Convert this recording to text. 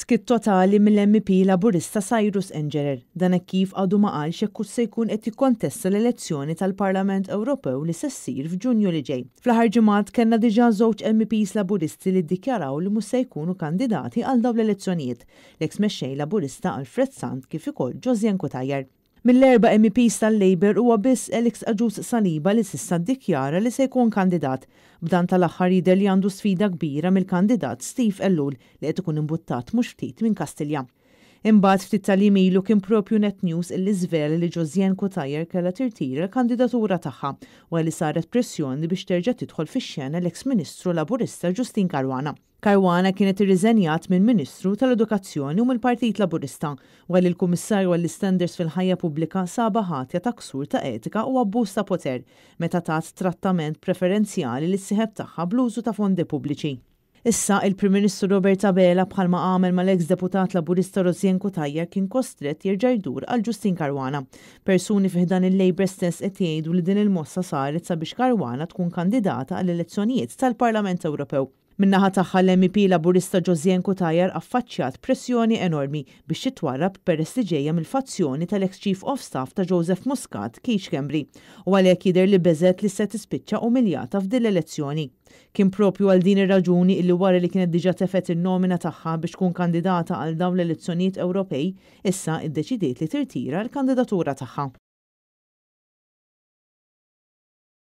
Skiet totali mill-MEP Laburista Cyrus Engerer. Dan hekk kif għadu ma qalx jekk hux se jkun qed jikkontesta l-elezzjoni tal-Parlament Ewropew li se ssir f'Ġunju li ġej. Fl-aħħar ġimgħat kellna diġà żewġ MEPs Laburisti li ddikjaraw li mhux se jkunu kandidati għal dawn l-elezzjonijiet, l-eks Mexxej Laburista Alfred Sant kif ukoll Josianne Cutajar. Mill-erba' MEPs tal-Labour huwa biss Alex Agius Saliba li s'issa ddikjara li se jkun kandidat. B'dan tal-aħħar jidher li għandu sfida kbira mill-kandidat Steve Ellul li qed ikun imbuttat mhux ftit minn Kastilja. Imbagħad ftit tal-jiem ilu kien propju Net News illi żvela li Josianne Cutajar kellha tirtira l-kandidatura tagħha wara li saret pressjoni biex terġa' tidħol fix-xena l-eks Ministru Laburista Justyne Caruana. Caruana kienet irriżenjat minn Ministru tal-Edukazzjoni u mill-Partit Laburista wara li l-Kummissarju għall-Istandards fil-Ħajja Pubblika sabha ħatja ta' ksur ta' etika u abbuż ta' poter meta tat trattament preferenzjali lis-sieħeb tagħha bl-użu ta' fondi pubbliċi. Issa, il-Prim Ministru Robert Abela bħalma għamel mal-eks Deputat Laburista Rosianne Cutajar kien kostrett jerġa' jdur għal Justyne Caruana. Persuni fi ħdan il-Labour stess qed jgħidu li din il-mossa saret sabiex Caruana tkun kandidata għall-elezzjonijiet tal-Parlament Ewropew. Min-naħa tagħha l-MEP Laburista Josianne Cutajar affaċċjat pressjoni enormi biex titwarrab peress li ġejja mill-fazzjoni tal-ex Chief of Staff ta' Joseph Muscat, Keith Schembri, u għalhekk jidher li beżgħet li se tispiċċa umiljata f'din l-elezzjoni. Kien propju għal din ir-raġuni illi wara li kienet diġà tefgħet in-nomina tagħha biex tkun kandidata għal dawn l-elezzjonijiet Ewropej, issa iddeċidiet li tirtira l-kandidatura tagħha.